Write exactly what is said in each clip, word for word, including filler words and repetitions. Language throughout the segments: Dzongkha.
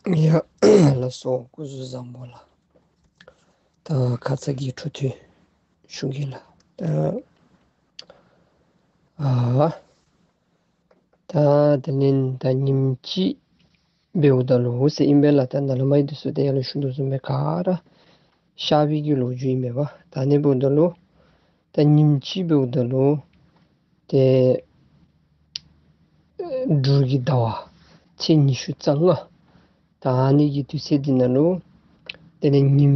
ཡ་ལགས་སོ། སྐུ་གཟུགས་བཟང་པོ་ལགས། ད་ཁ་ཙ་གི་འཕྲོ་མཐུད་ཞུ་གེ་ལགས། ད་ཨ་ད་དེ་ལས་ད་ཉིནམ་གཅིག་འབདཝ་ད་ལུ་ཟེར་ཨིན་པས་ལགས། ད་ནཱ་ལས་མར་འདི་ཚུ་ཏེ་ཡར་ལུ་ཞུ་དོ་བཟུམ་སྦེ་ག་ར་ཤར་བའི་གི་ལོ་རྒྱུས་ཨིན་མས་པ། ད་ཨ་ནི་འབདཝ་ད་ལུ་ད་ཉིནམ་གཅིག་འབདཝ་ད་ལུ་ཏེ་འབྲུག་གི་ཟླ་བ་ཚེས་ཉི་ཤུ་རྩ་ལྔ། ད་ཨ་ནི་གི་དུས་ཚོད་འདི་ནང་ལུ་དེ་ལས་ཉིམ་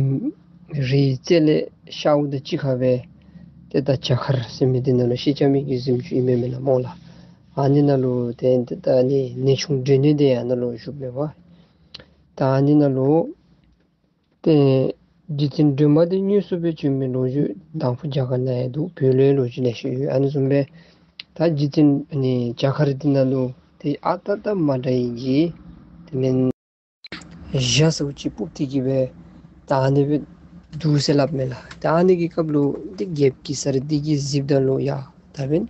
རེ་རྩེ་ལས་ཤརཝ་དང་གཅིག་ཁར་སྦེ་ཏེ་ད་བྱ་མཁར་ཟེར་མི་འདི་ནང་ལུ་ཤེས་བྱ་མི་གི་གཟིམ་ཅུང་ཨིན་མས་མེན་ན་སྨོ་ལགས། ཨ་ནི་ནང་ལུ་ཏེ་ད་ཨ་ནི་ནེའུ་ཆུང་སྒྲོན་ནེ་འདི་ཨ་ནཱ་ལུ་བཞུགསཔ་མས་པ། ད་ཨ་ནི་ནང་ལུ་ཏེ་རྗེ་བཙུན་སྒྲོལ་མ་འདི་དངོས་སུ་སྦེ་བྱོན་མི་ལོ་རྒྱུས་དང་ཕུ་རྒྱ་གར་ནང་ཡང་འདུག། བོད་ལུ་ཡང་ལོ་རྒྱུས་ལེ་ཤ་ཡོད། ཨ་ནི་བཟུམ་སྦེ་ད་རྗེ་བཙུན་ཨ་ནི་བྱ་མཁར་འདི་ནང་ལུ་ཏེ་ཨ་རྟག་རྟག་མ་འདྲ་བའི་གི་དེ་ལས་གཞི་ཟེརཝ་ཅིག་སྤུབས་ཏེ་གི་སྦེ་ད་ཨ་ནི་སྦེ་འདུག་ཟེར་སླབ་མས་ལགས། ད་ཨ་ནི་གི་སྐབས་ལུ་ཏེ་རྒྱལཔོ་གེ་སར་འདི་གིས་གཟིགསཔ་ད་ལུ་ཡ་ད་འབདན་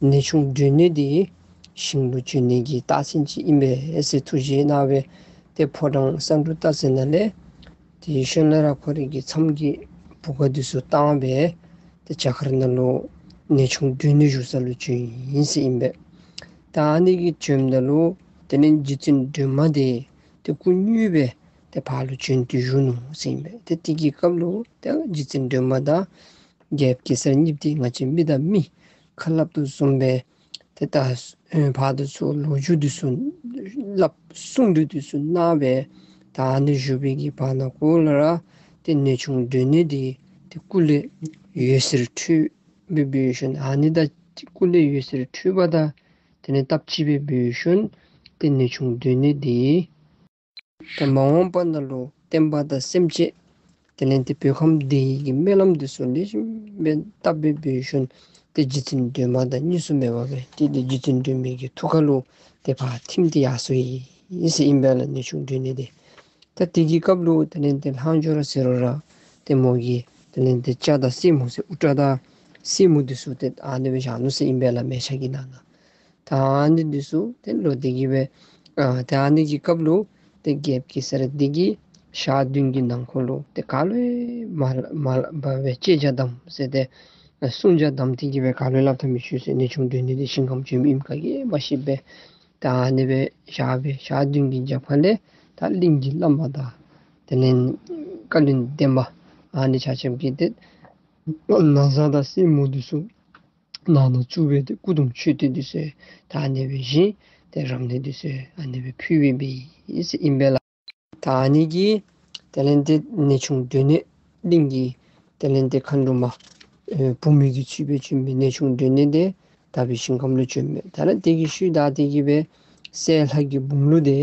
ནེའུ་ཆུང་སྒྲོན་ནེ་འདི་ཞིང་ལུ་བྱོན་ནི་གི་རྟགས་མཚན་ཅིག་ཨིན་པས་ཟེར་ཐུགས་བཞེད་གནང་སྦེ་ཏེ་ཕོ་བྲང་ས་འབྲུག་སྟག་རྩེ་ནང་ལས་ཏེ་ཤུལ་ལས་ར་ཁོ་རའི་གི་མཚམས་ཀྱི་བུ་ག་འདི་ཚུ་བཏང་སྦེ་ཏེ་བྱ་མཁར་ནང་ལུ་ནེའུ་ཆུང་སྒྲོན་ནེ་བཞུགས་ས་ལུ་བྱོན་ཡི་ཟེར་ཨིན་པས། ད་ཨ་ནི་གི་བྱོནམ་ད་ལུ་དེ་ལས་རྗེ་བཙུན་སྒྲོལ་མ་འདི་ཏེ་སྐུ་དངོས་སྦེ་ཏེ་ཕར་ལུ་བྱོན་ཏེ་བཞུགས་ནུག་ཟེར་ཨིན་པས། ཏེ་དེ་གི་སྐབས་ལུ་ཏེ་རྗེ་བཙུན་སྒྲོལ་མ་དང་རྒྱལཔོ་གེ་སར་གཉིས་འདི་ང་བཅས་མི་དང་མི་ཁ་སླབ་དོ་བཟུམ་སྦེ་ཏེ་ད་ཨེ་ཕར་དང་ཚུར་ལོ་རྒྱུས་འདི་ཚུ་སླབ་གསུང་གྲོས་འདི་ཚུ་གནང་སྦེ་ད་ཨ་ནི་བཞུགས་པའི་གི་བར་ན་གུ་ལུ་ར་ཏེ་ནེའུ་ཆུང་སྒྲོན་ནེ་འདི་ཏེ་སྐུ་ལས་འོད་ཟེར་འཕྲོས་སྦེ་འབད་ཞིནམ་ཨ་ནི་དང་སྐུ་ལས་འོད་ཟེར་འཕྲོས་པ་དང་དེ་ལས་སྟབས་གཅིག་སྦེ་འབད་ཞིནམ་ཏེ་ནེའུ་ཆུང་སྒྲོན་ནེ་འདི་ཏེ་མ་འོངས་པ་ནང་ལུ་བསྟན་པ་དང་སེམས་ཅན་དེ་ལས་ཏེ་བོད་ཁམས་བདེ་བའི་གི་སྨོན་ལམ་འདི་ཚུ་ལེགས་ཤོམ་སྦེ་བཏབ་སྦེ་འབད་ཞིནམ་ཏེ་རྗེ་བཙུན་སྒྲོལ་མ་དང་གཉིས་སུ་མེད་པ་སྦེ་ཏེ་ཏེ་རྗེ་བཙུན་སྒྲོལ་མའི་གི་ཐུགས་ཀ་ལུ་ཏེ་ཕར་ཐིམ་སྟེ་ཡར་སོ་ཡི་ཟེར་ཨིན་པས་ལགས། ནེའུ་ཆུང་སྒྲོན་ནེ་འདི་ད་དེ་གི་སྐབས་ལུ་དེ་ལས་ཏེ་ལྷག་འཕྲོ་ར་ཟེར་རུང་ར་ཏེ་མོ་གི་དེ་ལས་ཏེ་སྐྱ་དང་སེན་མོ་ཟེར་དབུ་སྐྲ་དང་སེན་མོ་འདི་ཚུ་ཏེ་ཨ་ནི་སྦེ་བཞག་ནུག་ཟེར་ཨིན་པས་ལགས། མལ་ཆ་གི་ནང་ན། ད་ཨ་ནི་འདི་ཚུ་ཏེ་ལོག་སྟེ་གི་སྦེ་ཨ་ཏེ་ཨ་ནི་གི་སྐབས་ལུ་ཏེ་རྒྱལཔོ་གེ་སར་འདི་གིས་ཞག་བདུན་གྱི་ནང་འཁོད་ལུ་ཏེ་ག་ལུ་ཡང་མ་མ་སླབ་པར་སྦེ་བཅད་རྒྱ་བསྡམས་ཟེར་ཏེ་ཨ་བསྲུང་རྒྱ་བསྡམས་ཏེ་གི་སྦེ་ག་ལུ་ཡང་སླབ་ཐབས་མི་ཆོག་ཟེར། ནེའུ་ཆུང་སྒྲོན་ནེ་འདི་ཞིང་ཁམས་བྱོན་མི་ཨིནམ་ག་གིས་མ་ཤེས་པར་ད་ཨ་ནི་སྦེ་བཞག་སྦེ་ཞག་བདུན་གྱི་རྒྱབ་ཁ་ལས་ད་གླིང་གི་བླ་མ་དང་དེ་ལས་བཀའ་བློན་འདན་མ་ཨ་ནི་ཆ་ཁྱབ་ཀྱིས་ཏེ་ན་བཟའ་དང་སེན་མོ་འདི་ཚུ་ནང་ན་བཙུགས་སྦེ་ཏེ་སྐུ་གདུང་མཆོད་རྟེན་འདི་ཚུ་ད་ཨ་ནི་སྦེ་བཞེངས་ཏེ་རབ་གནས་འདི་ཚུ་ཨ་ནི་སྦེ་ཕུལ་སྦེ་འབད་ཡི་ཟེར་ཨིན་པས་ལགས། ད་ཨ་ནི་གིས་དེ་ལས་ཏེ་ནེའུ་ཆུང་སྒྲོན་ནེ་གླིང་གི་དེ་ལས་ཏེ་མཁའ་འགྲོ་མ་ཨེ་བུམོ་གི་ཚུལ་སྦེ་བྱོན་མི་ནེའུ་ཆུང་སྒྲོན་ནེ་འདི་དག་པའི་ཞིང་ཁམས་ལུ་བྱོན་མི། ད་རུང་དེ་གི་ཤུལ་ད་དེ་གི་སྦེ་སྲས་ལྷ་གི་འབུམ་ལུ་འདི་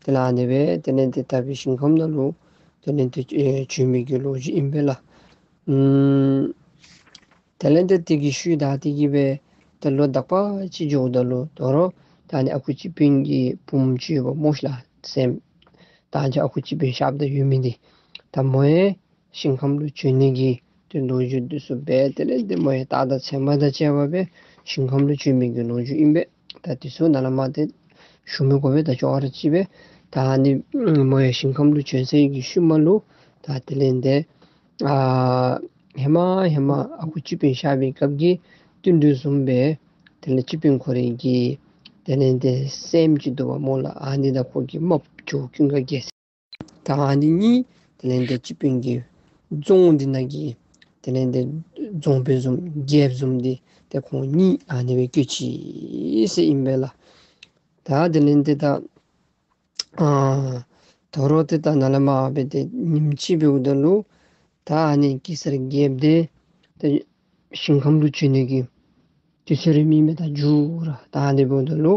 དེ་ལས་ཨ་ནི་སྦེ་དེ་ལས་ཏེ་དག་པའི་ཞིང་ཁམས་ནང་ལུ་དེ་ལས་ཏེ་ཨེ་བྱོན་མི་གི་ལོ་རྒྱུས་ཨིན་པས་ལགས། ཨུམ། དེ་ལས་ཏེ་དེ་གི་ཤུལ་ད་དེ་གི་སྦེ་ཏེ་ལོ་དག་པ་ཅིག་འགྱོཝ་ད་ལུ་དོ་རུང་ད་ཨ་ནི་ཨ་ཁུ་སྤྱི་དཔོན་གྱི་བུམོ་ཅིག་ཡོདཔ་སྨོ་ཤིག་ལགས། སྲསམོ་ད་ཨ་ནི་ཨ་ཁུ་སྤྱི་དཔོན་ཞབས་ད་ཡོད་མི་འདི་ད་མོ་ཡང་ཞིང་ཁམས་ལུ་བྱོན་ནི་གི་ཏེ་ལོ་རྒྱུས་འདི་ཚུ་སྦེ་དེ་ལས་ཏེ་མོ་ཡང་རྟགས་དང་མཚན་མ་དང་བཅས་པ་སྦེ་ཞིང་ཁམས་ལུ་བྱོན་མི་གི་ལོ་རྒྱུས་ཨིན་པས། ད་འདི་ཚུ་ནཱ་ལས་མར་ཏེ་ཞུ་མི་དགོ་པས། ད་ཅོག་ར་གཅིག་སྦེ་ད་ཨ་ནི་མོ་ཡང་ཞིང་ཁམས་ལུ་བྱོན་ཚར་བའི་གི་ཤུལ་མ་ལུ་ད་དེ་ལས་ཏེ་ཨ་ཧེ་མ་ཧེ་མ་ཨ་ཁུ་སྤྱི་དཔོན་ཞབས་པའི་སྐབས་ཀྱི་བསྟུན་གྲོས་བཟུམ་སྦེ་དེ་ལས་སྤྱི་དཔོན་ཁོ་རའི་གི་དེ་ལས་ཏེ་སྲསམོ་ཅིག་འདུག་པ་སྨོ་ལགས། ཨ་ནི་དང་ཁོ་གི་རྨགཔ་ཇོ་ཀུན་དགའ་རྒྱལ་མཚན། ད་ཨ་ནི་གཉིས་དེ་ལས་ཏེ་སྤྱི་དཔོན་གྱི་རྫོང་འདི་ནང་གི་དེ་ལས་ཏེ་རྫོང་དཔོན་བཟུམ་རྒྱལཔོ་བཟུམ་འདི་ཏེ་ཁོང་གཉིས་ཨ་ནི་སྦེ་བསྐོས་ཅི་ཟེར་ཨིན་པས་ལགས། ད་དེ་ལས་ཏེ་ད་ཨ་དོ་རུང་ཏེ་ད་ནཱ་ལས་མར་སྦེ་ཏེ་ཉིནམ་ཅིག་འབདཝ་ད་ལུ་ད་ཨ་ནི་གེ་སར་རྒྱལཔོ་འདི་ཏེ་ཞིང་ཁམས་ལུ་བྱོན་ནི་གི་དུས་ཚོད་རན་མི་མེད། ད་མཇུག་ར་ད་ཨ་ནི་འབདཝ་ད་ལུ་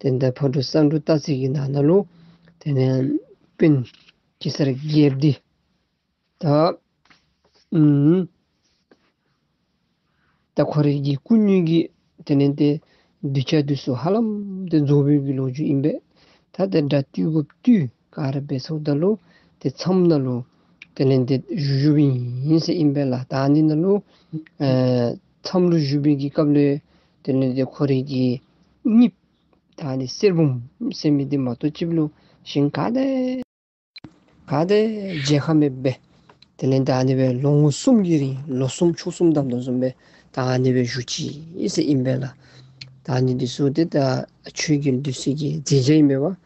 ཏེ་ད་ཕོ་བྲང་ས་འབྲུག་སྟག་རྩེ་གི་ནང་ན་ལུ་དེ་ལས་དཔོན་གེ་སར་རྒྱལཔོ་འདི་ད་ཨུམ་ད་ཁོ་རའི་གི་སྐུ་དངོས་ཀྱིས་དེ་ལས་ཏེ་གདུལ་བྱ་འདི་ཚུ་ཧ་ལམ་ཏེ་རྫོགས་པའི་གི་ལོ་རྒྱུས་ཨིན་པས། ད་ཏེ་དགྲ་བཏུལ་དགོཔ་བཏུལ་ག་ར་འབད་ཚརཝ་ད་ལུ་ཏེ་མཚམས་ནང་ལུ་དེ་ལས་ཏེ་བཞུགས་བཞུགསཔ་ཨིན་ཟེར་ཨིན་པས་ལགས། ད་ཨ་ནི་ནང་ལུ་ཨེ་མཚམས་ལུ་བཞུགས་པའི་གི་སྐབས་ལུ་དེ་ལས་ཏེ་ཁོ་རའི་གི་གཉེན་ད་ཨ་ནི་གསེར་བུམ་ཟེར་མི་འདི་མ་གཏོགས་ཅིག་ལུ་ ཞིང་ག་དེ་ག་དེ་མཇལ་ཁ་མེདཔ་སྦེ་དེ་ལས་ད་ཨ་ནི་སྦེ་ལོ་ངོ་གསུམ་གྱི་རིང་ལོ་གསུམ་ཕྱོགས་གསུམ་བསྡམ་དོ་བཟུམ་སྦེ་ད་ཨ་ནི་སྦེ་བཞུགས་ཅི་ཟེར་ཨིན་པས་ལགས། ད་ཨ་ནི་འདི་ཚུ་ཏེ་ད་ཆོས་རྒྱལ་འདི་ཚུ་གི་མཛད་བྱ་ཨིན་པས་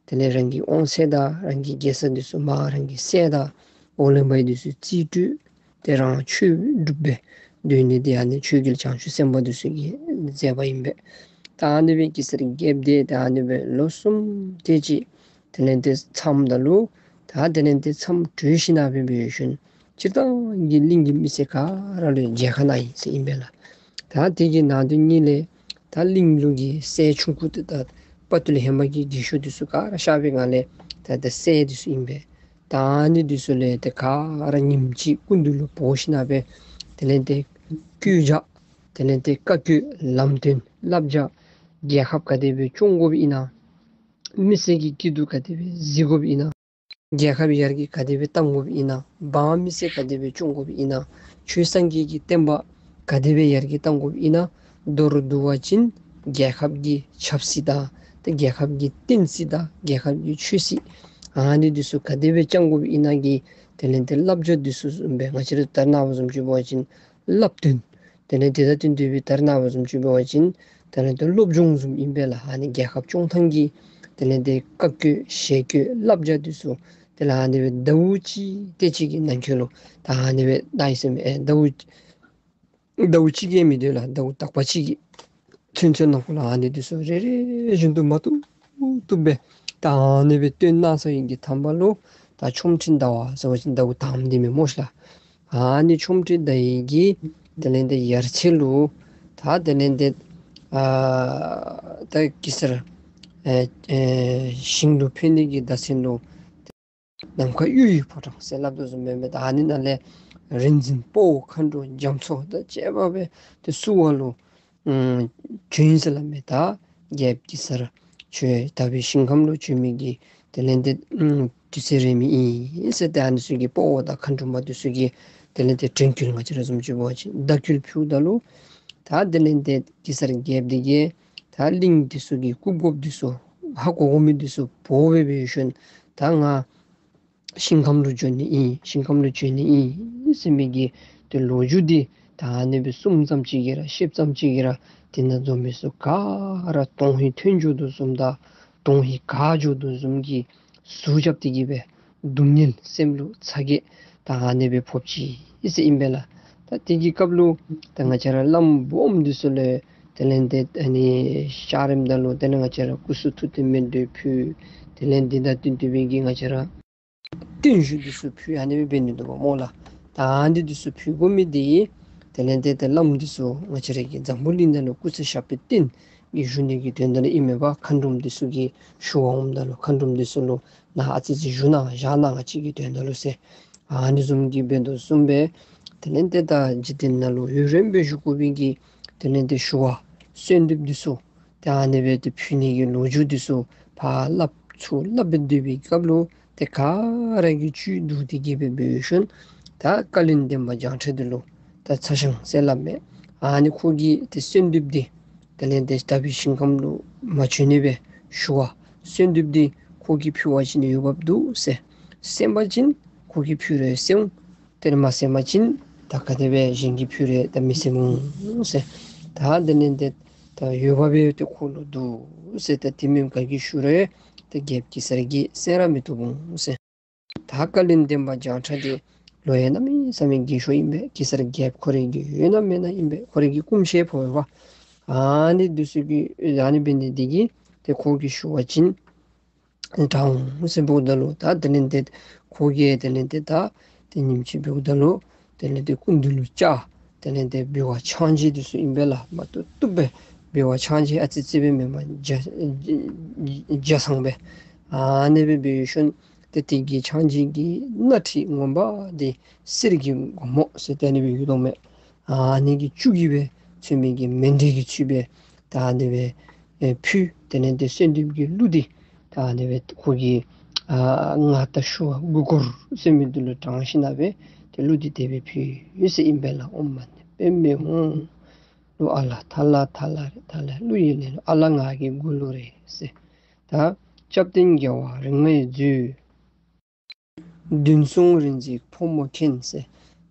པ། དེ་ལས་རང་གི་དབང་ཚད་དང་རང་གི་རྒྱལ་ས་འདི་ཚུ་མར་རང་གི་སྲས་དང་འོག་ལས་མར་འདི་ཚུ་རྩིས་སྤྲོད། དེ་རང་ཆོས་སྒྲུབ་སྦེ་སྡོད་ནི་འདི་ཨ་ནི་ཆོས་རྒྱལ་བྱང་ཆུབ་སེམས་དཔའ་འདི་ཚུ་གི་མཛད་པ་ཨིན་པས། ད་ཨ་ནི་སྦེ་གེ་སར་རྒྱལཔོ་འདི་ད་ཨ་ནི་སྦེ་ལོ་གསུམ་དེ་ཅིག་དེ་ལས་ཏེ་མཚམས་ད་ལུ་ད་དེ་ལས་ཏེ་མཚམས་གྲོལ་ཞིནམ་སྦེ་འབད་ཞིནམ་སྤྱིར་བཏང་གི་གླིང་གི་མི་སེར་ག་ར་ལུ་མཇལ་ཁ་གནང་ཡི་ཟེར་ཨིན་པས་ལགས། ད་དེ་གི་ནང་དོན་ཉིད་ལས་ད་གླིང་ལུ་གི་སྲས་ཆུང་ཀུ་ཏེ་ད་དཔའ་བརྟུལ་ཧེ་མ་གི་རྒས་ཤོས་འདི་ཚུ་ག་ར་གཤགས་པའི་ངང་ལས་ད་ད་སྲས་འདི་ཚུ་ཨིན་པས། ད་ཨ་ནི་འདི་ཚུ་ལས་ཏེ་ག་ར་ཉིནམ་གཅིག་སྐུ་མདུན་ལུ་འབོ་ཞིནམ་སྦེ་དེ་ལས་ཏེ་བཀོད་རྒྱ་དེ་ལས་ཏེ་བཀའ་བཀོད་ལམ་སྟོན་བསླབ་བྱ་རྒྱལ་ཁབ་ག་དེ་སྦེ་སྐྱོང་དགོཔ་ཨིན་ན། མི་སེར་གྱི་སྐྱིད་སྡུག་ག་དེ་སྦེ་གཟིགས་དགོཔ་ཨིན་ན། རྒྱལ་ཁབ་ཡར་རྒྱས་ག་དེ་སྦེ་གཏང་དགོཔ་ཨིན་ན། འབངས་མི་སེར་ག་དེ་སྦེ་སྐྱོང་དགོཔ་ཨིན་ན། ཆོས་སངས་རྒྱས་ཀྱི་བསྟན་པ་ག་དེ་སྦེ་ཡར་རྒྱས་གཏང་དགོཔ་ཨིན་ན། མདོར་བསྡུ་བ་ཅིན་རྒྱལ་ཁབ་ཀྱི་ཆབ་སྲིད་དང་ཏེ་རྒྱལ་ཁབ་ཀྱི་བསྟན་སྲིད་དང་རྒྱལ་ཁབ་ཀྱི་ཆོས་སྲིད་ཨ་ནི་འདི་ཚུ་ག་དེ་སྦེ་བསྐྱང་དགོཔ་ཨིན་ན་གི་དེ་ལས་ཏེ་བསླབ་བྱ་འདི་ཚུ་བཟུམ་སྦེ་ང་བཅས་ར་ད་རེས་ནངས་པ་བཟུམ་ཅིག་འབད་བ་ཅིན་བསླབ་སྟོན། དེ་ལས་དེ་དང་བསྟུན་ཏེ་སྦེ་ད་རེས་ནངས་པ་བཟུམ་ཅིག་འབད་བ་ཅིན་དེ་ལས་ཏེ་སློབ་སྦྱོང་བཟུམ་ཨིན་པས་ལགས། ཨ་ནི་རྒྱལ་ཁབ་སྐྱོང་ཐངས་ཀྱི་དེ་ལས་ཏེ་བཀའ་བཀོད་ཞལ་བཀོད་བསླབ་བྱ་འདི་ཚུ་དེ་ལས་ཨ་ནི་སྦེ་ཟླཝ་གཅིག་དེ་ཅིག་གི་ནང་འཁོད་ལུ་ད་ཨ་ནི་སྦེ་ད་ཨིན་ཟེར་མས། ཨེ་ཟླཝ་ཟླཝ་གཅིག་གིས་མི་དོ་ལགས། ཟླཝ་དག་པ་ཅིག་གི་ཚུན་ཚོད་ནང་འཁོད་ལུ་ཨ་ནི་འདི་ཚུ་རེ་རེ་བཞིན་དུ་མ་བཏུབ་བཏུབ་སྦེ་ད་ཨ་ནི་སྦེ་སྟོན་གནང་ཚར་བའི་གི་མཐའ་མ་ལུ་ད་ཆོ་འཕྲུལ་ཟླ་བ་ཟེར་བ་ཅིན་ཟླཝ་དང་པ་འདི་མེན་མོ་ཤིག་ལགས། ཨ་ནི་ཆོ་འཕྲུལ་ཟླ་བའི་གི་དེ་ལས་ཏེ་ཡར་ཚེས་ལུ་ད་དེ་ལས་ཏེ་ཨ་ད་གེ་སར་ཨེ་ཨེ་ཞིང་ལུ་ཕེབས་ནི་གི་བརྡ་མཚོན་ལུ་ནམ་མཁའ་གཡུ་ཡི་ཕོ་བྲང་ཟེར་སླབ་དོ་བཟུམ་སྦེ་ད་ཨ་ནི་ནང་ལས་རིག་འཛིན་དཔའ་བོ་མཁའ་འགྲོ་རྒྱ་མཚོ་དང་བཅས་པ་སྦེ་ཏེ་བསུ་བ་ལུ་ཨུམ་བྱོན་ཡི་ཟེར་སླབ་མས། ད་རྒྱལཔོ་གེ་སར་ཁྱོད་དག་པའི་ཞིང་ཁམས་ལུ་བྱོན་མི་གི་དེ་ལས་ཏེ་ཨུམ་དུས་ཚོད་རན་མི་ཨིན་ཟེར་ཏེ་ཨ་ནི་ཚུ་གི་དཔའ་བོ་དང་མཁའ་འགྲོ་མ་འདི་ཚུ་གིས་དེ་ལས་ཏེ་དྲན་སྐུལ་ང་བཅས་ར་བཟུམ་ཅིག་འབད་བ་ཅིན་བརྡ་སྐུལ་ཕུལཝ་ད་ལུ་ད་དེ་ལས་ཏེ་གེ་སར་རྒྱལཔོ་འདི་གིས་ད་གླིང་འདི་ཚུ་གི་སྐུ་འགོཔ་འདི་ཚུ་ཧ་གོ་གོ་མི་འདི་ཚུ་འབོ་སྦེ་འབད་ཞིནམ་ད་ང་ཞིང་ཁམས་ལུ་འབྱོན་ནི་ཨིན། ཞིང་ཁམས་ལུ་བྱོན་ནི་ཨིན་ཟེར་མི་གི་ཏེ་ལོ་རྒྱུས་འདི་ད་ཨ་ནི་སྦེ་གསུངམ་ཙམ་ཅིག་གིས་ར་བཤདཔ་ཙམ་ཅིག་གིས་ར་དེ་ནང་འཛོམས་མི་ཚུ་ག་ར་དོན་ཧིང་ཐོན་འགྱོ་དོ་བཟུམ་དང་དོན་ཧིང་ག་འགྱོ་དོ་བཟུམ་གྱི་ཟུག་རྐྱབ་སྟེ་གི་སྦེ་སྡུག་བསྔལ་སེམས་ལུ་ཚ་གྱང་ད་ཨ་ནི་སྦེ་ཕོག་ཅི་ཟེར་ཨིན་པས་ལགས། ད་དེ་གི་སྐབས་ལུ་ད་ང་བཅས་ར་བླམ་སྦོམ་འདི་ཚུ་ལས་དེ་ལས་ཏེ་ཨ་ནི་བཤགས་རིམ་ད་ལུ་དེ་ལས་ང་བཅས་ར་སྐུ་གསུང་ཐུགས་རྟེན་སྨིན་གྲོལ་ཕུལ། དེ་ལས་འདི་དང་བསྟུན་ཏེ་སྦེ་གི་ང་བཅས་ར་རྟེན་བཞེས་འདི་ཚུ་ཕུལ་ཨ་ནི་སྦེ་འབད་ནི་འདུག་པ་སྨོ་ལགས། ད་ཨ་ནི་འདི་ཚུ་ཕུལ་དགོ་མི་འདི་དེ་ལས་ཏེ་ཏེ་བླམ་འདི་ཚུ་ང་བཅས་ར་གི་འཛམ་བུ་གླིང་ནང་ལུ་སྐུ་ཚེ་ཞབས་པད་བརྟན་གྱི་བཞུགས་ནི་གི་དོན་དག་ལུ་ཨིན་མས་པ། མཁའ་འགྲོམ་འདི་ཚུ་གིས་ཞུ་བ་འོངམ་ད་ལུ་མཁའ་འགྲོམ་འདི་ཚུ་ལུ་ནཱ་ཨ་ཙི་ཙི་བཞུགས་གནང་བཞག་གནང་ང་བཅས་ཀྱི་དོན་དག་ལུ་ཟེར་ཨ་ནི་བཟུམ་གྱི་འབད་དོ་བཟུམ་སྦེ་དེ་ལས་ཏེ་ད་འཇིག་རྟེན་ནང་ལུ་ཡུན་རིངམོ་སྦེ་བཞུགས་དགོ་པའི་གི་དེ་ལས་ཏེ་ཞུ་བ་གསོལ་འདེབས་འདི་ཚུ་ཏེ་ཨ་ནི་སྦེ་ཏེ་ཕུལ་ནི་གི་ལོ་རྒྱུས་འདི་ཚུ་ཕར་སླབ་ཚུར་སླབ་སྦེ་སྡོད་པའི་སྐབས་ལུ་ཏེ་ག་ར་གིས་བཅུད་བསྡུ་སྟེ་གི་སྦེ་འབད་ཞིནམ་ད་བཀའ་བློན་འདན་མ་བྱང་ཁྲ་འདི་ལུ་ད་ཚ་ཞང་ཟེར་སླབ་མས། ཨ་ནི་ཁོ་གིས་ཏེ་གསོལ་འདེབས་འདི་དེ་ལས་ཏེ་དག་པའི་ཞིང་ཁམས་ལུ་མ་བྱོན་ནི་སྦེ་ཞུ་བ་གསོལ་འདེབས་འདི་ཁོ་གིས་ཕུལ་བ་ཅིན་འོས་འབབ་འདུག་ཟེར། གསན་པ་ཅིན་ཁོ་གིས་ཕུལ་རུང་གསན་འོང་། དེ་ལས་མ་གསན་པ་ཅིན་ད་ག་དེ་སྦེ་གཞན་གྱིས་ཕུལ་རུང་ད་མི་གསནམ་འོང་ཟེར། ད་དེ་ལས་ཏེ་ད་འོས་འབབ་སྦེ་ཏེ་ཁོ་ལུ་འདུག་ཟེར། ད་དེ་མེནམ་ག་གིས་ཞུ་རུང་ཏེ་རྒྱལཔོ་གེ་སར་གྱིས་གསན་ར་མི་བཏུབ་འོང་ཟེར། ད་བཀའ་བློན་འདན་མ་བྱང་ཁྲ་འདི་ལོ་ཡང་གནམ་མེད་ས་མེད་རྒས་ཤོས་ཨིན་པས། གེ་སར་རྒྱལཔོ་ཁོ་རའི་གི་འོད་ནམ་མེད་ན་ཨིན་པས། ཁོ་རའི་གི་སྐུ་མཆེད་ཕོག་པས་པ། ཨ་ནི་འདི་ཚུ་གིས་ཨ་ནི་འབད་ནི་འདི་གིས་ཏེ་ཁོ་གིས་ཞུ་བ་ཅིན་དྲག་འོང་ཟེར་འབདཝ་ད་ལུ་ད་དེ་ལས་ཏེ་ཁོ་གིས་དེ་ལས་ཏེ་ད་ཏེ་ཉིནམ་ཅིག་འབདཝ་ད་ལུ་དེ་ལས་ཏེ་སྐུ་མདུན་ལུ་བཅར། དེ་ལས་ཏེ་འབུལ་བ་ཕྱག་མཇལ་འདི་ཚུ་ཨིན་པས་ལགས། མ་བཏུབ་བཏུབ་སྦེ་འབུལ་བ་ཕྱག་མཇལ་ཨ་ཙི་ཙི་སྦེ་མེན་པར་ལྗ་ལྗ་ལྗ་ཚང་སྦེ་ཨ་ནི་སྦེ་འབད་ཞིནམ་ཏེ་དེ་གི་ཕྱག་མཇལ་གྱི་སྣ་ཁྲིད་ངོ་མ་འདི་གསེར་གྱི་མགོ་མོ་ཟེར་ཏེ་ཨ་ནི་སྦེ་ཡོད་དོ་མས། ཨ་ནི་གི་བཅུད་ཀྱིས་སྦེ་མཚོན་མི་གི་མཎྜལ་གྱི་ཚུལ་སྦེ་ད་ཨ་ནི་སྦེ་ཨེ་ཕུལ། དེ་ལས་ཏེ་གསོལ་འདེབས་ཀྱི་གླུ་འདི་ད་ཨ་ནི་སྦེ་ཁོ་གིས་ཨ་མངའ་བདག་ཞུ་བ་མགུ་སྐོར་ཟེར་མི་འདི་ལུ་དྲངས་ཞིནམ་སྦེ་ཏེ་གླུ་འདི་དེ་སྦེ་ཕུལ་ཡི་ཟེར་ཨིན་པས་ལགས། ཨོཾ་མ་ཎི་པདྨེ་ཧཱུྃ། གླུ་ཨ་ལ་ཐ་ལ་ཐ་ལ་རེད། ཐ་ལ་གླུ་ཡི་ལེན་ལུགས་ཨ་ལ་ངག་གི་འགུག་ལུགས་རེད་ཟེར། ད་ སྐྱབས་ལྡན་རྒྱལ་བ་རིགས་ལྔའི་མཛོད། མདུན་སྲུང་རིག་འཛིན་ཕོ་མོ་མཁྱེན་ཟེར།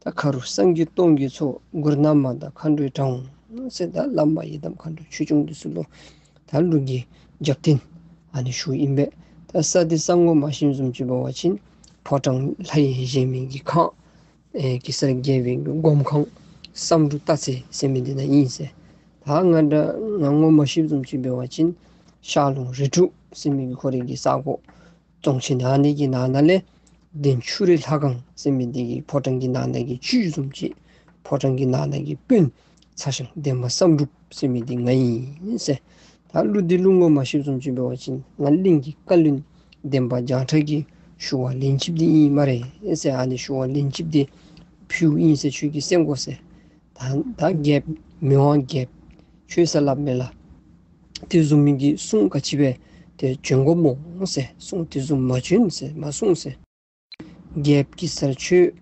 ད་ཁ་རུ་སངས་རྒྱས་སྟོང་གི་ཚོགས། མགུར་ན་མ་དང་མཁའ་འགྲོའི་གྲངས་ཟེར། ད་བླ་མ་ཡི་དམ་མཁའ་འགྲོ་ཆོས་སྐྱོང་འདི་ཚུ་ལུ་ད་གླུ་གི་རྒྱབ་རྟེན་ཨ་ནི་ཞུཝ་ཨིན་པས། ད་ས་འདི་ས་ངོ་མ་ཤེསཔ་བཟུམ་ཅིག་འབད་བ་ཅིན་ཕོ་བྲང་ལྷ་ཡི་གཞལ་མེད་ཀྱི་ཁང་། ཨེ་གེ་སར་རྒྱལ་པོའི་གི་སྒོམ་ཁང་བསམ་འགྲུབ་སྟག་རྩེ་ཟེར་མི་འདི་ནང་ཨིན་ཟེར། ད་ང་འདྲ་ང་ངོ་མ་ཤེསཔ་བཟུམ་ཅིག་འབད་བ་ཅིན་ཤར་ལུང་རི་ཕྲུག་ཟེར་མི་གི་ཁོ་རའི་གི་ས་གོ་ཙོང་ཆེན་ཨ་ནི་གི་ནང་ན་ལས་གདན་ཆུ་རི་ལྷ་ཁང་ཟེར་མི་འདི་གི་ཕོ་བྲང་གི་ནང་ན་གི་བཅུད་བཟུམ་ཅིག། ཕོ་བྲང་གི་ནང་ན་གི་དཔོན་ཚ་ཞང་འདན་མ་བསམ་འགྲུབ་ཟེར་མི་འདི་ང་ཨིན་ཟེར། ད་གླུ་འདི་གླུ་ངོ་མ་ཤེསཔ་བཟུམ་ཅིག་འབད་བ་ཅིན་ང་གླིང་གི་བཀའ་བློན་འདན་མ་བྱང་ཁྲ་གི་ཞུ་བ་ལན་གཅིགཔ་འདི་ཨིན་སྨ་རེ་ཟེར། ཨ་ནི་ཞུ་བ་ལན་གཅིགཔ་འདི་ཕུལཝ་ཨིན་ཟེར། ཁྱོད་ཀྱིས་གསན་དགོ་ཟེར། ད་ད་རྒྱལཔོ་མི་དབང་རྒྱལཔོ་ཁྱོད་ཟེར་སླབ་མས་ལགས། དེ་བཟུམ་མའི་གི་གསུང་ག་ཅི་སྦེ་ཏེ་བྱོན་དགོཔ་སྨོ་ཟེར། གསུང་དེ་བཟུམ་མ་བྱོན་ཟེར་མ་གསུང་ཟེར། རྒྱལཔོ་གེ་སར་ཁྱོད་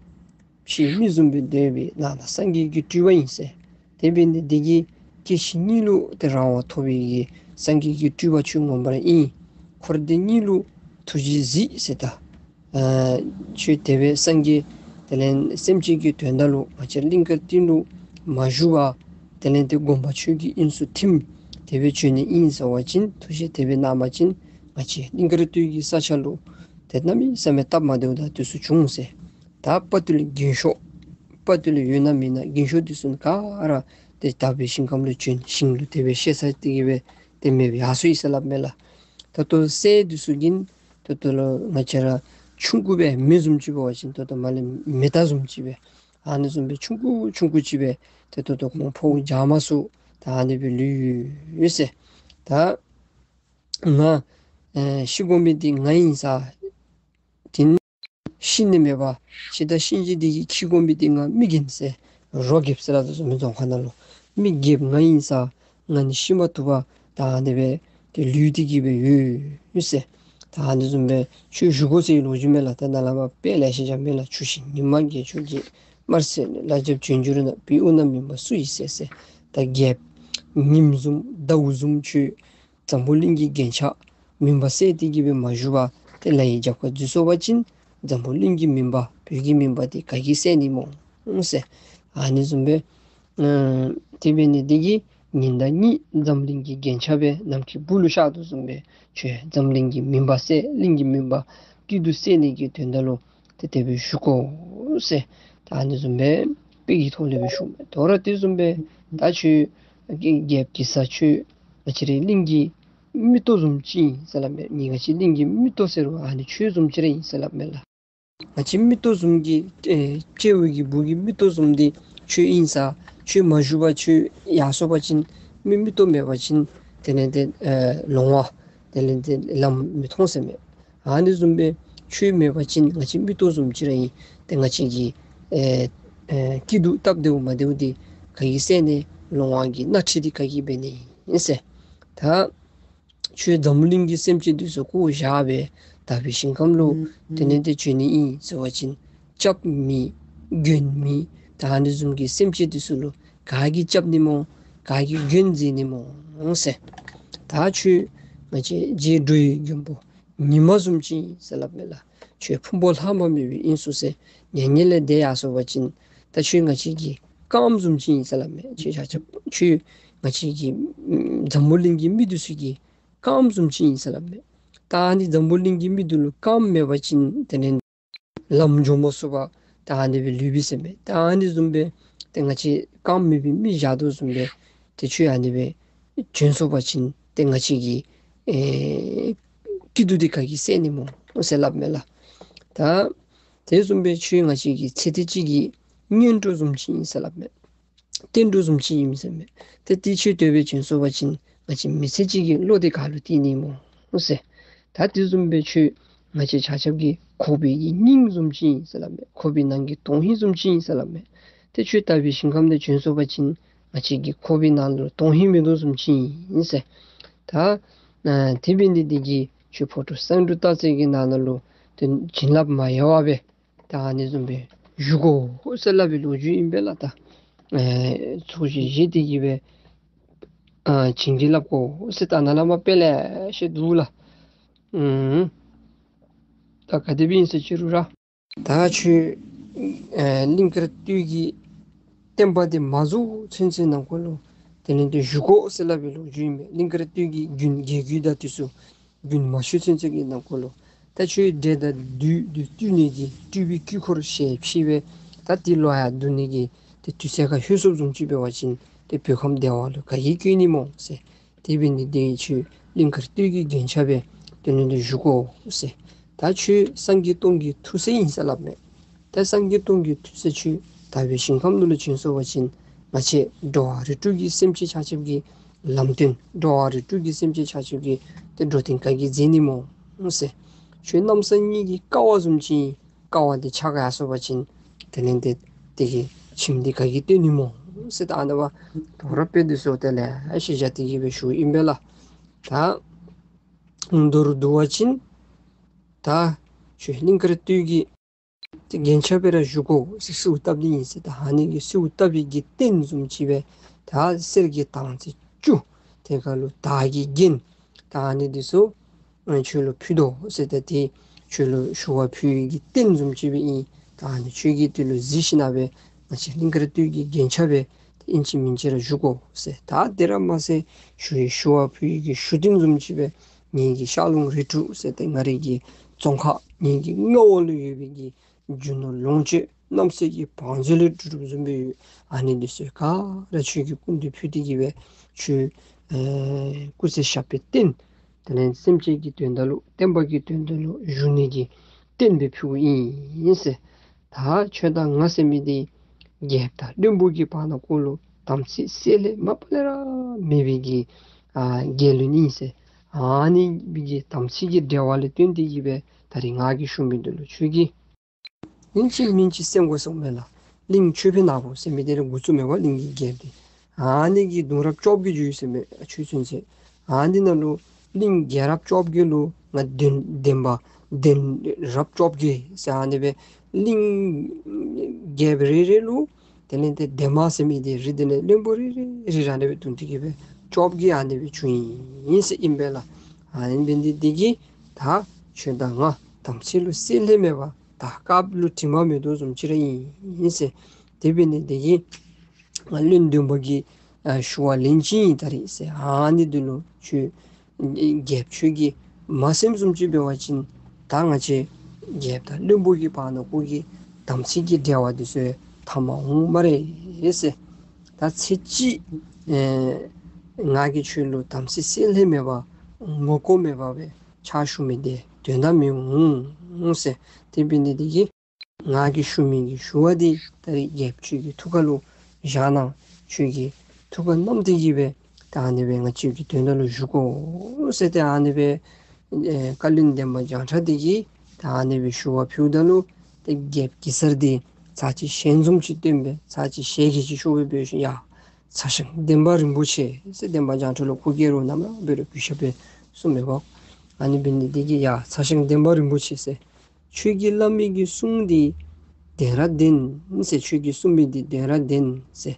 ཕྱི་མི་བཟུམ་སྦེ་སྡོད་པའི་ནང་ན་སངས་རྒྱས་ཀྱི་སྤྲུལ་པ་ཨིན་ཟེར། དེ་འབད་ནི་འདི་གིས་སྐྱེ་ཤི་གཉིས་ལུ་ཏེ་རང་དབང་ཐོབ་པའི་གི་སངས་རྒྱས་ཀྱི་སྤྲུལ་པ་ཁྱོད་ངོ་མ་ར་ཨིན། འཁོར་འདས་གཉིས་ལུ་ཐུགས་རྗེས་གཟིགས་ཟེར། ད་ཨ་ཁྱོད་དེ་སྦེ་སངས་རྒྱས་དེ་ལས་སེམས་ཅན་གྱི་དོན་དག་ལུ་ང་བཅས་གླིང་དཀར་སྟོད་ལུ་མ་བཞུགས་པར་དེ་ལས་ཏེ་དགོངས་པ་ཁྱོད་ཀྱི་དབྱིངས་སུ་ཐིམ། དེ་སྦེ་བྱོན་ནི་ཨིན་ཟེར་བ་ཅིན་ཐུགས་བཞེད་དེ་སྦེ་གནང་བ་ཅིན་ང་བཅས་གླིང་དཀར་སྟོད་ཀྱི་ས་ཆ་ལུ་ཏེ་གནམ་མེད་ས་མེད་སྟབས་མ་བདེཝ་དང་དེ་ཚུ་འབྱུང་ཟེར། ད་དཔའ་བརྟུལ་རྒན་ཤོས་དཔའ་བརྟུལ་ཡོད་ན་མེད་ན་རྒན་ཤོས་དེ་ཚུ་ག་ར་ཏེ་དག་པའི་ཞིང་ཁམས་ལུ་བྱོན། ཞིང་ལུ་དེ་སྦེ་གཤེགས་ཚར་ཏེ་གི་སྦེ་ཏེ་མེདཔ་ཡར་སོ་ཡི་ཟེར་སླབ་མས་ལགས། ད་ལྟོ་སྲས་དེ་ཚུ་གིས་ད་ལྟོ་ལུ་ང་བཅས་ར་ཆུང་ཀུ་སྦེ་མི་བཟུམ་ཅིག་འབད་བ་ཅིན་ད་ལྟོ་མ་ལས་མེ་སྟག་བཟུམ་ཅིག་སྦེ་ཨ་ནི་བཟུམ་སྦེ་ཆུང་ཀུ་ཆུང་ཀུ་ཅིག་སྦེ་ཏེ་ད་ལྟོ་ཁོང་ཕོཝ་རྒྱག་མ་ཚུགས། ད་ཨ་ནི་སྦེ་ལུས་ཡོད་ཟེར། ད་ང་ཨེ་ཤི་དགོ་མི་འདི་ང་ཨིན་ས། དེ་ནི་ཤི་ནི་མེད་པ་ཇི་ལྟར་གཤིན་རྗེ་འདི་གིས་འཁྱིད་དགོ་མི་འདི་ང་མི་རྒན་ཟེར། རོ་རྒསཔ་ཟེར་སླབ་དོ་བཟུམ་སྦེ་རྫོང་ཁ་ནང་ལུ་མི་རྒསཔ་ང་ཨིན་ས། ང་ནི་ཤི་མ་བཏུབ་པར་ད་ཨ་ནི་སྦེ་ཏེ་ལུས་ཏེ་གི་སྦེ་ཡོད་ཟེར། ད་ཨ་ནི་བཟུམ་སྦེ་ཁྱོད་བཞུགས་དགོ་ཟེར་ལོ་རྒྱུས་མས་ལགས། ད་ནཱ་ལས་མར་དཔེ་ལེ་ཤ་བཞག་མས་ལགས། ཆུ་ཤིང་ཉི་མ་རྒྱལ་མཆོག་རྒྱལ། དམར་སེར་ལ་རྒྱབ་བྱོན་འགྱུར་ན། བོད་དབུ་ནག་མུན་པ་སུ་ཡིས་སེལ་ཟེར། ད་རྒྱལཔོ་ཉིམ་བཟུམ་ཟླཝ་བཟུམ་ཁྱོད་འཛམ་བུ་གླིང་གི་རྒྱན་ཆ་མུན་པ་བསལ་ཏེ་གི་སྦེ་མ་བཞུགས་པར་ཏེ་ལ་ཡི་རྒྱབ་ཁར་འཛུལ་སོང་པ་ཅིན་འཛམ་བུ་གླིང་གི་མུན་པ་བོད་ཀྱི་མུན་པ་འདི་ག་གིས་བསལ་ནི་སྨོ་ཟེར། ཨ་ནི་བཟུམ་སྦེ་ཨ་དེ་འབད་ནི་འདི་གིས་ཉིན་དང་གཉིད་འཛམ་གླིང་གི་རྒྱན་ཆ་སྦེ་ནམ་མཁའི་སྦུག་ལུ་ཤར་དོ་བཟུམ་སྦེ་ཁྱོད་འཛམ་གླིང་གི་མུན་པ་བསལ། གླིང་གི་མུན་པ་སྐྱིད་སྡུག་བསལ་ནི་གི་དོན་དག་ལུ་ཏེ་དེ་སྦེ་བཞུགས་དགོ་ཟེར། ད་ཨ་ནི་བཟུམ་སྦེ་དཔེ་གི་ཐོག་ལས་སྦེ་ཞུཝ་མས། དོ་རུང་དེ་བཟུམ་སྦེ་ད་ཁྱོད་རྒྱལཔོ་གེ་སར་ཁྱོད་ང་བཅས་རའི་གླིང་གི་མིག་ཏོ་བཟུམ་ཅིག་ཨིན་ཟེར་སླབ་མས། ང་བཅས་གླིང་གི་མིག་ཏོ་ཟེར་བ་ཨ་ནི་ཁྱོད་བཟུམ་ཅིག་ར་ཨིན་ཟེར་སླབ་མས་ལགས། ང་བཅས་མིག་ཏོ་བཟུམ་གྱི་ཨེ་སྤྱི་བོ་གི་སྦུག་གི་མིག་ཏོ་བཟུམ་འདི་ཁྱོད་ཨིན་ས། ཁྱོད་མ་བཞུགས་པར་ཁྱོད་ཡར་སོང་པ་ཅིན་མི་མིག་ཏོ་མེད་པ་ཅིན་དེ་ལས་ཏེ་ཨེ་ལོང་བ་དེ་ལས་ཏེ་ལམ་མི་མཐོང་ཟེར་མས། ཨ་ནི་བཟུམ་སྦེ་ཁྱོད་མེད་པ་ཅིན་ང་བཅས་མིག་ཏོ་བཟུམ་ཅིག་ར་ཨིན། ཏེ་ང་བཅས་ཀྱི་ཨེ་ཨེ་སྐྱིད་སྡུག་སྟབས་བདེཝ་མ་བདེཝ་འདི་ག་གིས་བསལ་ནི། ལོང་བ་གི་སྣ་ཁྲིད་འདི་ག་གིས་འབད་ནི་ཨིན་ཟེར། ད་ཁྱོད་འཛམ་བུ་གླིང་གི་སེམས་ཅན་འདི་ཚུ་བཀོ་བཞག་སྦེ་དག་པའི་ཞིང་ཁམས་ལུ་དེ་ལས་ཏེ་བྱོན་ནི་ཨིན་ཟེར་བ་ཅིན་སྐྱབས་མེད་མགོན་མེད་ད་ཨ་ནི་བཟུམ་གྱི་སེམས་ཅན་འདི་ཚུ་ལུ་ག་གིས་སྐྱབས་ནི་སྨོ། ག་གིས་མགོན་མཛད་ནི་སྨོ་ཟེར། ད་ཁྱོད་ང་བཅས་རྗེ་འགྲོ་བའི་མགོན་པོ་ཉི་མ་བཟུམ་ཅིག་ཨིན་ཟེར་སླབ་མས་ལགས། ཁྱོད་ཕུང་པོ་ལྷག་མ་མེད་པའི་དབྱིངས་སུ་གསལ། མྱ་ངན་ལས་འདས་ཡར་སོང་པ་ཅིན་ད་ཁྱོད་ང་བཅས་ཀྱི་རྐངམ་བཟུམ་ཅིག་ཨིན་ཟེར་སླབ་མས། ཁྱོད་ཆ་ཁྱབ་ཁྱོད་ང་བཅས་ཀྱི་འཛམ་བུ་གླིང་གི་མི་འདི་ཚུ་གི་རྐངམ་བཟུམ་ཅིག་ཨིན་ཟེར་སླབ་མས། ད་ཨ་ནི་འཛམ་བུ་གླིང་གི་མི་འདི་ལུ་རྐངམ་མེད་པ་ཅིན་དེ་ལས་ལམ་འགྱོ་མ་ཚུགས་པར་ད་ཨ་ནི་སྦེ་ལུས་པས་ཟེར་མས། ད་ཨ་ནི་བཟུམ་སྦེ་ཏེ་ང་བཅས་རྐངམ་མེད་པའི་མི་བཞག་དོ་བཟུམ་སྦེ་ཏེ་ཁྱོད་ཨ་ནི་སྦེ་བྱོན་སོང་པ་ཅིན་ཏེ་ང་བཅས་ཀྱི་ཨེ་སྐྱིད་སྡུག་འདི་ག་གིས་བསལ་ནི་སྨོ་ཟེར་སླབ་མས་ལགས། ད་དེ་བཟུམ་སྦེ་ཁྱོད་ང་བཅས་ཀྱི་ཚེ་འདི་གཅིག་གི་གཉེན་གྲོགས་བཟུམ་ཅིག་ཨིན་ཟེར་སླབ་མས། བསྟན་འགྲོ་བཟུམ་ཅིག་ཨིན་ཟེར་མས། ཏེ་དེ་ཁྱོད་དེ་སྦེ་བྱོན་སོང་པ་ཅིན་ང་བཅས་མི་ཚེ་གཅིག་གི་བློ་འདི་ག་ལུ་གཏད་ནི་སྨོ་ཟེར། ད་དེ་བཟུམ་སྦེ་ཁྱོད་ང་བཅས་ཆ་ཁྱབ་ཀྱི་ཁོག་པའི་གི་སྙིང་བཟུམ་ཅིག་ཨིན་ཟེར་སླབ་མས། ཁོག་པའི་ནང་གི་དོན་ཧིང་བཟུམ་ཅིག་ཨིན་ཟེར་སླབ་མས། ཏེ་ཁྱོད་དག་པའི་ཞིང་ཁམས་ནང་བྱོན་སོང་པ་ཅིན་ང་བཅས་ཀྱི་ཁོག་པའི་ནང་ལུ་དོན་ཧིང་མེད་དོ་བཟུམ་ཅིག་ཨིན་ཟེར། ད་ཨ་དེ་འབད་ནི་འདི་གིས་ཁྱོད་ཕོ་བྲང་བསམ་འགྲུབ་སྟག་རྩེ་གི་ནང་ན་ལུ་ཏེ་བྱིན་རླབས་མ་ཡལ་བར་སྦེ་ད་ཨ་ནི་བཟུམ་སྦེ་བཞུགས་དགོ་ཟེར་སླབ་པའི་ལོ་རྒྱུས་ཨིན་པས་ལགས། ད་ཨེ་ཚོགས་ཞིང་བཞེས་ཏེ་གི་སྦེ་ཨ་བྱིན་གྱིས་བརླབ་དགོ་ཟེར་ད་ནཱ་ལས་མར་དཔེ་ལེ་ཤ་འདུག་ལགས། ཨུམ། ད་ག་དེ་སྦེ་ཨིན་ཟེར་ཅི་རུང་ར། ད་ཁྱོད་ཨེ་གླིང་དཀར་སྟོད་ཀྱི་བསྟན་པ་འདི་མ་རྫོགས་ཚུན་ཚོད་ནང་འཁོད་ལུ་དེ་ལས་ཏེ་བཞུགས་དགོ་ཟེར་སླབ་པའི་ལོ་རྒྱུས་ཨིན་པས། གླིང་དཀར་སྟོད་ཀྱི་རྒྱུན་རྒྱལ་རྒྱུད་དང་དེ་ཚུ་རྒྱུན་མ་ཆད་ཚུན་ཚོད་ཀྱི་ནང་འཁོད་ལུ། ད་ཁྱོད་འདྲེ་དང་བདུད་བདུད་བཏུལ་ནི་གི་སྤྲུལ་པའི་དཀྱིལ་འཁོར་ཞལ་ཕྱེ་སྦེ་ད་དེ་ལོག་ཡར་བསྡུ་ནི་གི་ཏེ་དུས་ཚོད་ཁར་ལྷོད་སོཔ་བཟུམ་ཅིག་འབད་བ་ཅིན་ཏེ་བོད་ཁམས་བདེ་བ་ལུ་ག་གིས་བཀོད་ནི་སྨོ་ཟེར། དེ་འབད་ནི་འདི་ཁྱོད་གླིང་དཀར་སྟོད་ཀྱི་རྒྱན་ཆ་སྦེ་དེ་ལས་ཏེ་བཞུགས་དགོ་ཟེར། ད་ཁྱོད་སངས་རྒྱས་སྟོང་གི་ཐུགས་སྲས་ཨིན་ཟེར་སླབ་མས། ད་སངས་རྒྱས་སྟོང་གི་ཐུགས་སྲས་ཁྱོད་དག་པའི་ཞིང་ཁམས་ནང་ལུ་བྱོན་སོང་པ་ཅིན་ང་བཅས་འགྲོ་བ་རིགས་དྲུག་གི་སེམས་ཅན་ཆ་ཁྱབ་ཀྱི་ལམ་སྟོན། འགྲོ་བ་རིགས་དྲུག་གི་སེམས་ཅན་ཆ་ཁྱབ་ཀྱི་ཏེ་འགྲོ་དོན་ག་གིས་མཛད་ནི་སྨོ་ཟེར། ཁྱོད་གནམ་ས་གཉིས་ཀྱི་ཀ་བ་བཟུམ་ཅིག་ཨིན། ཀ་བ་འདི་ཆག་ཡར་སོང་པ་ཅིན་དེ་ལས་ཏེ་དེ་གི་ཁྱིམ་འདི་ག་གིས་སྟོན་ནི་སྨོ་ཟེར། ད་ཨ་ནི་སྦེ་དོ་རུང་དཔེ་འདི་ཚུ་དེ་ལས་ཨ་ཤེས་བྱ་དེ་གིས་སྦེ་ཞུཝ་ཨིན་པས་ལགས། ད་མདོར་བསྡུ་བ་ཅིན་ད་ཁྱོད་གླིང་དཀར་སྟོད་ཀྱི་ཏེ་རྒྱན་ཆ་སྦེ་ར་བཞུགས་དགོ་ཟེར་གསོལཝ་བཏབ་ནི་ཨིན་ཟེར། ད་ཨ་ནི་གི་གསོལཝ་བཏབ་པའི་གི་རྟེན་བཟུམ་ཅིག་སྦེ་ད་གསེར་གྱི་དང་ཚིགས་བཅུ། དེ་ཁར་ལུ་དར་གྱི་རྒྱན། ད་ཨ་ནི་འདི་ཚུ་ཨ་ཁྱོད་ལུ་ཕུལ་དོ་ཟེར། ད་དེ་ཁྱོད་ལུ་ཞུ་བ་ཕུལ་བའི་གི་རྟེན་བཟུམ་ཅིག་སྦེ་ཨིན། ད་ཨ་ནི་ཁྱོད་ཀྱིས་དེ་ལུ་གཟིགས་ཞིནམ་ལས་ང་བཅས་གླིང་དཀར་སྟོད་ཀྱི་རྒྱན་ཆ་སྦེ་ཏེ་ཨིན་ཅི་མིན་ཅི་ར་བཞུགས་དགོ་ཟེར། ད་དེ་ར་མ་ཚད་ཞུ་བའི་ཞུ་བ་ཕུལ་བའི་གི་ཞུ་རྟེན་བཟུམ་ཅིག་སྦེ་ངེ་གི་ཤར་ལུང་རིགས་དྲུག་ཟེར་ཏེ་ང་རའི་གི་ཙོང་ཁ་ངེ་གི་མངའ་འོག་ལུ་ཡོད་པའི་གི་རྒྱུ་ནོར་ལོངས་སྤྱོད་རྣམ་སྲས་ཀྱི་བང་མཛོད་ལས་གྲུབ་གྲུབ་བཟུམ་སྦེ་ཡོད། ཨ་ནི་འདི་ཚུ་ག་ར་ཁྱོད་ཀྱི་སྐུ་མདུན་ཕུལ་ཏེ་གིས་སྦེ་ཁྱོད་ཨེ་སྐུ་ཚེ་ཞབས་པད་བརྟན། དེ་ལས་སེམས་ཅན་གྱི་དོན་དག་ལུ་བསྟན་པ་གི་དོན་དག་ལུ་བཞུགས་ནི་གི་རྟེན་སྦེ་ཕུལཝ་ཨིན་ཟེར། ད་ཁྱོད་དང་ང་ཟེར་མི་འདི་རྒྱལཔོ་དང་བློན་པོ་གི་བར་ན་ཀོ་ལུ་དམ་ཚིག་བསྲེ་ལྷད་མ་པ་ལས་ར་མེད་པའི་གི་ཨ་རྒྱལ་བློན་ཨིན་ཟེར། ཨ་ནི་སྦེ་གི་དམ་ཚིག་གི་འབྲེལ་བ་ལས་བརྟེན་ཏེ་གིས་སྦེ་ད་རིས་ང་གིས་ཞུ་མི་འདི་ལུ་ཁྱོད་ཀྱིས་ཨིན་ཅི་མིན་ཅི་གསན་དགོ་གསུངམ་མས་ལགས། གླིང་ཆོས་འཕེལ་ནག་པོ་ཟེར་མི་འདི་ར་འགོ་བཙུགས་མེན་པ་གླིང་གི་རྒྱལཔོ་འདི། ཨ་ནི་གི་གདུང་རབས་བཅོ་བརྒྱད་ཡོད་ཟེར་མས་ཆོས་ཚུན་ཚོད། ཨ་ནི་ནང་ལུ་གླིང་རྒྱལ་རབས་བཅོ་བརྒྱད་ལུ་ང་གདན་གདན་པ་གདན་རབས་བཅོ་བརྒྱད་ཟེར་ཨ་ནི་སྦེ་གླིང་རྒྱལཔོ་རེ་རེ་ལུ་དེ་ལས་ཏེ་གདན་མ་ཟེར་མི་འདི་རེ་དེ་ལས་བློན་པོ་རེ་རེ་རེ་ར་ཨ་ནི་སྦེ་བསྡུ་སྟེ་གིས་སྦེ་བཅོ་བརྒྱད་ཨ་ནི་སྦེ་བྱུང་ཡི་ཟེར་ཨིན་པས་ལགས། ཨ་ནི་འབད་ནི་འདི་གིས་ད་ཁྱོད་དང་ང་དམ་ཚིག་ལུ་བསྲེ་ལྷད་མེད་པར་ད་དཀརཔོ་ལུ་དྲི་མ་མེད་དོ་བཟུམ་ཅིག་ར་ཨིན་ཟེར། དེ་འབད་ནི་འདི་གིས་ང་བློན་འདོན་པ་གི་ཨ་ཞུ་བ་ལན་ཅིག་ཨིན་ད་རིས་ཟེར། ཨ་ནི་འདི་ལུ་ཁྱོད་རྒྱལཔོ་ཁྱོད་ཀྱིས་མ་གསནམ་བཟུམ་ཅིག་འབད་བ་ཅིན་ད་ང་བཅས་རྒྱལཔོ་དང་བློན་པོ་གི་བར་ན་ཀོ་གི་དམ་ཚིག་གི་འབྲེལ་བ་འདི་ཚུ་མཐའ་མ་འོང་སྨ་རེ་ཟེར། ད་ཚེ་གཅིག་ཨེ་ང་གིས་ཁྱོད་ལུ་དམ་ཚིག་བསྲེ་ལྷད་མེད་པར་ངོ་ལྐོག་མེད་པར་སྦེ་ཕྱག་ཞུ་མི་འདི་དོན་དག་མི་འོང་ཟེར། དེ་འབད་ནི་འདི་གིས་ང་གིས་ཞུ་མི་གི་ཞུ་བ་འདི་ད་རིས་རྒྱལཔོ་ཁྱོད་ཀྱི་ཐུགས་ཁ་ལུ་བཞག་གནང་། ཁྱོད་ཀྱི་ཐུགས་ཁར་བསྣམས་ཏེ་གིས་སྦེ་ད་ཨ་ནི་སྦེ་ང་བཅས་ཀྱི་དོན་དག་ལུ་བཞུགས་དགོ་ཟེར་ཏེ་ཨ་ནི་སྦེ་ཨེ་བཀའ་བློན་འདན་མ་བྱང་ཁྲ་འདི་གིས་ད་ཨ་ནི་སྦེ་ཞུ་བ་ཕུལཝ་ད་ལུ་ཏེ་རྒྱལཔོ་གེ་སར་འདི་ཚར་གཅིག་ཞལ་འཛུམ་ཅིག་སྟོན་སྦེ་ཚར་གཅིག་ཞལ་གྱིས་ཅིག་ཤོར་སྦེ་འབད་ཞིནམ་ཡ་ཚ་ཞང་འདན་མ་རིན་པོ་ཆེ་ཟེར་འདན་མ་བྱང་ཁྲ་ལུ་ཁོ་གིས་རོགས་ནམ་ར་འབད་རུང་གུས་ཞབས་སྦེ་གསུངམ་མས་པ། ཨ་ནི་འབད་ནི་འདི་གིས་ཡ་ཚ་ཞང་འདན་མ་རིན་པོ་ཆེ་ཟེར། ཁྱོད་ཀྱིས་སླབ་མི་གི་གསུང་འདི་བདེན་ར་བདེན་ཟེར། ཁྱོད་ཀྱིས་གསུང་མི་འདི་བདེན་ར་བདེན་ཟེར།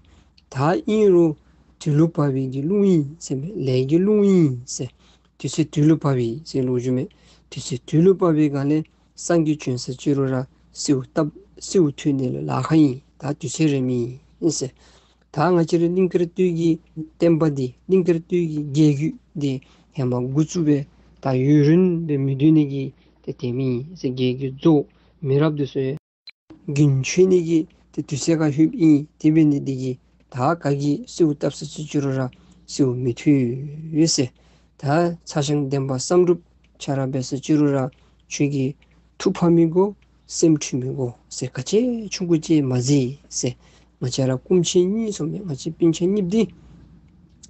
ད་ཨིན་རུང་དུས་ལུ་བབས་པའི་གི་རླུང་ཨིན་ཟེར་མས། ལས་ཀྱི་རླུང་ཨིན་ཟེར། དུས་ཚོད་དུས་ལུ་བབས་པའི་ཟེར་ལོ་རྒྱུས་མས། དུས་ཚོད་དུས་ལུ་བབས་པའི་སྒང་ལས་སངས་རྒྱས་བྱོན་ས་ཅིག་རུང་ར་གསོལཝ་བཏབ་གསོལཝ་ཐོབ་ནི་ལུ་ལཱ་ཁག་ཨིན། ད་དུས་ཚོད་རན་མི་ཨིན་ཟེར། ད་ང་བཅས་རའི་གླིང་དཀར་སྟོད་ཀྱི་བསྟན་པ་འདི་གླིང་དཀར་སྟོད་ཀྱི་རྒྱལ་རྒྱུད་འདི་ཧེ་མ་འགོ་བཙུགས་སྦེ་ད་ཡུན་རིང་སྦེ་མི་སྡོད་ནི་གི་ཏེ་དེམ་ཨིན་ཟེར། རྒྱལ་རྒྱུད་རྫོགས། མི་རབས་འདི་ཚུ་རྒྱུན་ཆད་ནི་གི་ཏེ་དུས་ཚོད་ཁར་ལྷོདཔ་ཨིན། དེ་འབད་ནི་འདི་གིས་ད་ག་གིས་གསོལཝ་བཏབ་ས་ཅིག་ཅིག་རུང་ར་གསོལཝ་མི་ཐོབ་ཟེར། ད་ཚ་ཞང་འདན་མ་བསམ་གྲུབ་ཁྱོད་ར་འབད་ས་ཅིག་རུང་ར་ཁྱོད་ཀྱིས་ཐུགས་ཕམ་མི་དགོ། སེམས་འཁྲུལ་མི་དགོ་ཟེར། ག་ཅི་ཆུང་ཀུ་ཅིག་མ་མཛད་ཟེར། ང་བཅས་ར་སྐུ་མཆེད་གཉིས་ཟེར་མི་ང་བཅས་སྤུན་ཆ་གཉིས་འདི་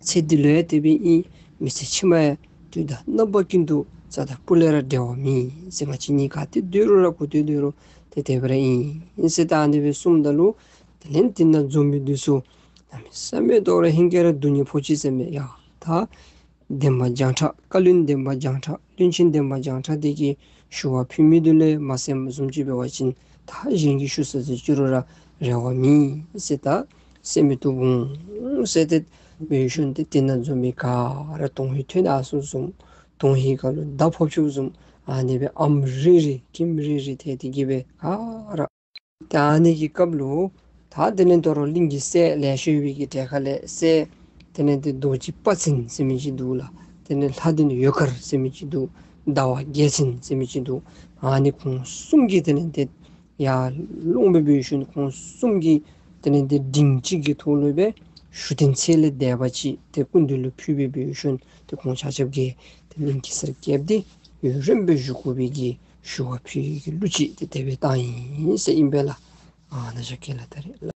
ཚེ་འདི་ལུ་ཡང་དེ་སྦེ་ཨིན། མི་ཚེ་ཕྱི་མ་ཡང་དུས་དང་རྣམ་པ་ཀུན་ཏུ་རྩ་དང་སྤུ་ལས་ར་འབྲལ་བ་མེད་ཟེར། ང་བཅས་གཉིས་ག་ཏེ་སྡོད་རུང་ར་ག་ཏེ་སྡོད་རུང་ཏེ་དེ་སྦེ་ར་ཨིན་ཟེར། ད་ཨ་ནི་སྦེ་གསུངམ་ད་ལུ་དེ་ལས་དེ་ནང་འཛོམས་མི་འདི་ཚུ་གནམ་མེད་ས་མེད་དོ་རུང་ཧིང་གིས་ར་སྡུག་བསྔལ་ཕོག་ཅི་ཟེར་མས། ཡ་ད་འདན་མ་བྱང་ཁྲ་བཀའ་བློན་འདན་མ་བྱང་ཁྲ་བློན་ཆེན་འདན་མ་བྱང་ཁྲ་འདི་གིས་ཞུ་བ་ཕུལ་མི་འདི་ལུ་མ་གསནམ་བཟུམ་ཅིག་འབད་བ་ཅིན་ད་གཞན་གྱིས་ཞུ་ས་ཅིག་ཅིག་རུང་ར་རེ་བ་མེད་ཟེར། ད་གསན་མི་བཏུབ་འོང་ཟེར། ཏེ་འབད་ཞིནམ་ཏེ་དེ་ནང་འཛོམས་མི་ག་ར་དོན་ཧིང་ཐོན་ནི་ཨ་སོ་བཟུམ་ དོན་ཧིང་ཁ་ལུ་མདའ་ཕོག་ཅུག་བཟུམ་ཨ་ནི་སྦེ་ཨམ་རི་རི་ཀིམ་རི་རི་ཐལ་ཏེ་གི་སྦེ་ག་ར། ཏེ་ཨ་ནི་གི་སྐབས་ལུ་ད་དེ་ལས་དོ་རུང་གླིང་གི་སྲས་ལེ་ཤ་ཡོད་པའི་གི་གྲལ་ཁ་ལས་སྲས་དེ་ལས་ཏེ་རྡོ་རྗེ་དཔའ་ཆེན་ཟེར་མི་ཅིག་འདུག་ལགས། དེ་ལས་ལྷ་ལྡན་འོད་དཀར་ཟེར་མི་ཅིག་འདུག། ཟླ་བ་རྒྱལ་མཚན་ཟེར་མི་ཅིག་འདུག། ཨ་ནི་ཁོང་གསུམ་གྱིས་དེ་ལས་ཏེ་ཡར་ལོང་སྦེ་འབད་ཞིནམ་ཁོང་གསུམ་གྱིས་དེ་ལས་ཏེ་མགྲིན་གཅིག་གི་ཐོག་ལུ་སྦེ་ཞུ་རྟེན་ཚད་ལས་འདས་པ་ཅིག་ཏེ་སྐུ་མདུན་ལུ་ཕུལ་སྦེ་འབད་ཞིནམ་ཏེ་ཁོང་ཆ་ཁྱབ་ཀྱིས་ཏེ་གླིང་གེ་སར་རྒྱལཔོ་འདི་ཡུན་རིངམོ་སྦེ་བཞུགས་དགོ་པའི་གི་ཞུ་བ་ཕུལ་གྱི་གླུ་ཅིག་ཏེ་དེ་སྦེ་བཏང་ཡི་ཟེར་ཨིན་པས་ལགས། ཨ་ནཱ་བཞག་གེ་ལགས། ད་རེས་ལགས།